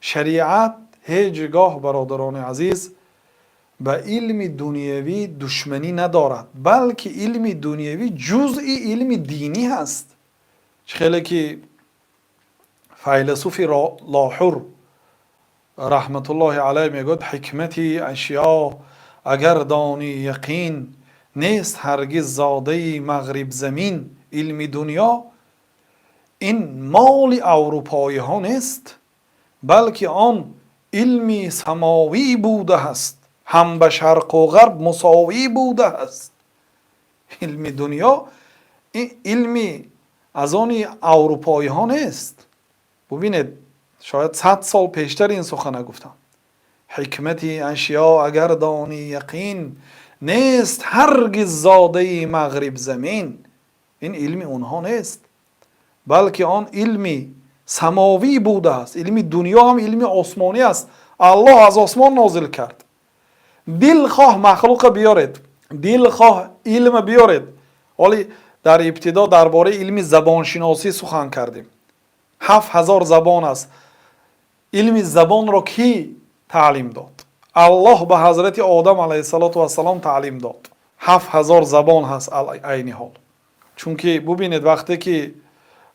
Шариат ҳеҷ гоҳ, бародарони азиз, ба илми дунявӣ душманӣ надорад, балки илми дунявӣ ҷузъи илми динӣ аст. Чӣ хеле ки файласуфи Лоҳур раҳматуллоҳи алайҳ мегӯяд: «Ҳикмати ашё агар донӣ яқин, нест ҳаргиз зодаи мағриб замин». Илми дунё ин моли аврупоиҳо нест, балки он илми самовӣ будааст, ҳам ба шарқу ғарб мусовӣ будааст. Илми дунё ин илми аз они аврупоиҳо нест. Бубинед, шояд 100 сол пештар ин сухана гуфтам: «Ҳикмати ашё агар донӣ яқин, нест ҳаргиз зодаи мағриб замин». Ин илми онҳо нест, балки он илми самовӣ будааст. Илми дунё ҳам илми осмонӣ аст, Аллоҳ аз осмон нозил кард. Дилхоҳ махлуқа биёред, дилхоҳ илма биёред. Ҳоли дар ибтидо дар бораи илми забоншиносӣ сухан кардем. 7000 забон аст. Илми забонро кӣ таълим дод? Аллоҳ ба ҳазрати Одам алайҳиссалоту вассалом таълим дод. 7000 забон ҳаст айни ҳол. Чунки бубинед, вақте ки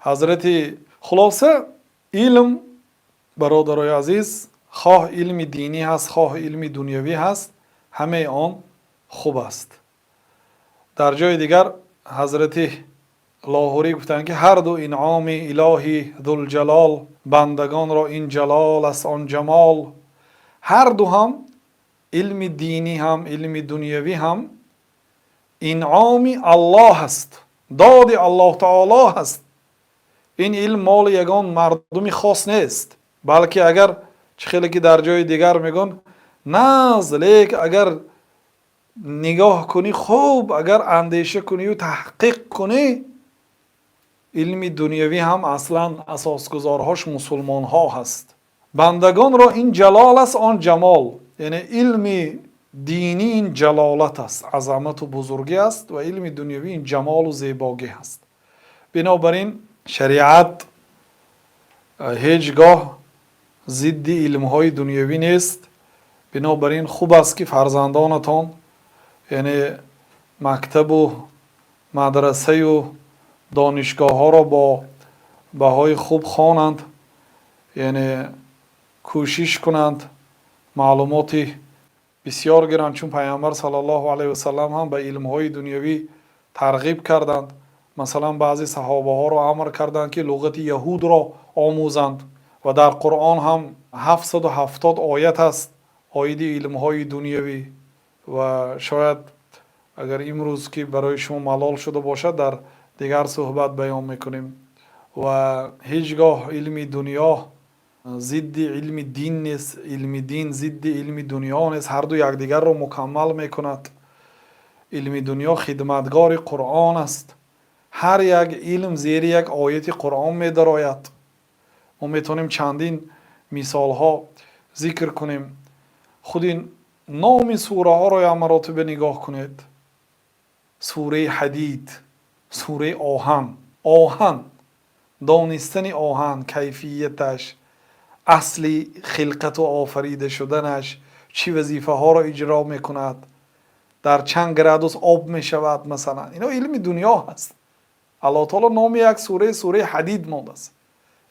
ҳазрати, хулоса, илм, бародарои азиз, хоҳ илми динӣ ҳаст, хоҳ илми дунявӣ ҳаст, ҳамаи он хуб аст. Дар ҷои дигар ҳазрати Лоҳурӣ гуфтанд, ки ҳарду инъоми илоҳи зулҷалол, бандагонро ин ҷалол аст, он ҷамол. Ҳарду ҳам, илми динӣ ҳам, илми дунявӣ ҳам, инъоми Аллоҳ аст, доди Аллоҳ таоло аст. Ин илм моли ягон мардуми хос нест, балки агар чӣ хеле ки дар ҷои дигар мегӯн наз, лек агар нигоҳ кунӣ хуб, агар андеша кунию таҳқиқ кунӣ, илми дунявӣ ҳам аслан асосгузорҳош мусулмонҳо ҳаст. Бандагонро ин ҷалол аст, он ҷамол, яъне илми динӣ ин ҷалолат аст, азамату бузургӣ аст ва илми дунявӣ ин ҷамолу зебогӣ аст. Бинобар ин шариат ҳеҷ гоҳ зидди илмҳои дунявӣ нест. Бинобар ин хуб аст, ки фарзандонатон, яъне мактабу мадрасаю донишгоҳҳоро бо баҳои хуб хонанд, яъне кӯшиш кунанд, маълумоти бисёр гиранд, чун Пайғамбар саллаллоҳу алайҳи васаллам ҳам ба илмҳои дунявӣ тарғиб карданд. Масалан, баъзе саҳобаҳоро амр карданд, ки луғати яҳудро омӯзанд, ва дар Қуръон ҳам 770 оят аст оиди илмҳои дунявӣ. Ва шояд агар имрӯз ки барои шумо малол шуда бошад, дар дигар суҳбат баён мекунем. Ва ҳеҷ гоҳ илми дунё зидди илми дин нест, илми дин зидди илми дунё нест, ҳарду якдигарро мукаммал мекунад. Илми дунё хидматгори Қуръон аст. Ҳар як илм зери як ояти Қуръон медарояд. Мо метавонем чандин мисолҳо зикр кунем. Худи номи сураҳоро як маротиба нигоҳ кунед: сураи Ҳадид, сураи оҳан. Оҳан, донистани оҳан, кайфияташ, асли хилқату офарида шуданаш, чӣ вазифаҳоро иҷро мекунад, дар чанд градус об мешавад, масалан, ино илми дунё ҳаст. Аллоҳ таоло номи як сураи сураи Ҳадид мондааст.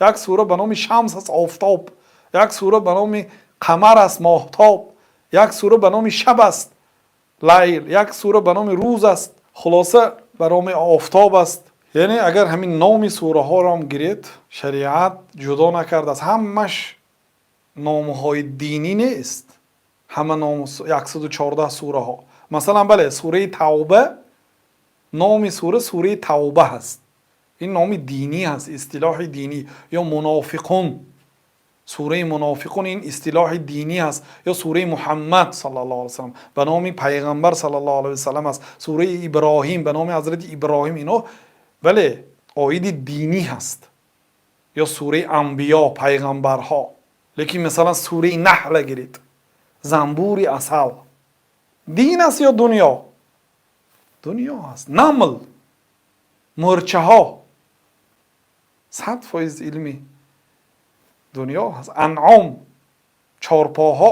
Як сура ба номи Шамс аст, офтоб, як сура ба номи Қамар аст, моҳтоб, як сура ба номи шаб аст, Лайл, як сура ба номи рӯз аст, хулоса, ба номи офтоб аст. Яъне агар ҳамин номи сураҳоро гиред, шариат ҷудо накардааст. Ҳамаш номҳои динӣ нест, ҳама ном 114 сураҳо. Масалан, бале, сураи Тавба, номи сура сураи Тавба ҳаст, ин номи динӣ ҳаст, истилоҳи динӣ. Ё Мунофиқун, сураи Мунофиқун, ин истилоҳи динӣ ҳаст. Ё сураи Муҳаммад саллаллоҳу алайҳи васаллам, ба номи Пайғамбар саллаллоҳу алайҳи васаллам аст. Сураи Иброҳим, ба номи ҳазрати Иброҳим. Ино, бале, оиди динӣ ҳаст. Ё сураи Анбиё, пайғамбарҳо. Лекин масалан сураи Наҳла гиред, занбури асал, дин аст ё дунё? Дунё аст. Намл, мӯрчаҳо, 100% илми дунё ҳаст. Анъом. Чорпоҳо.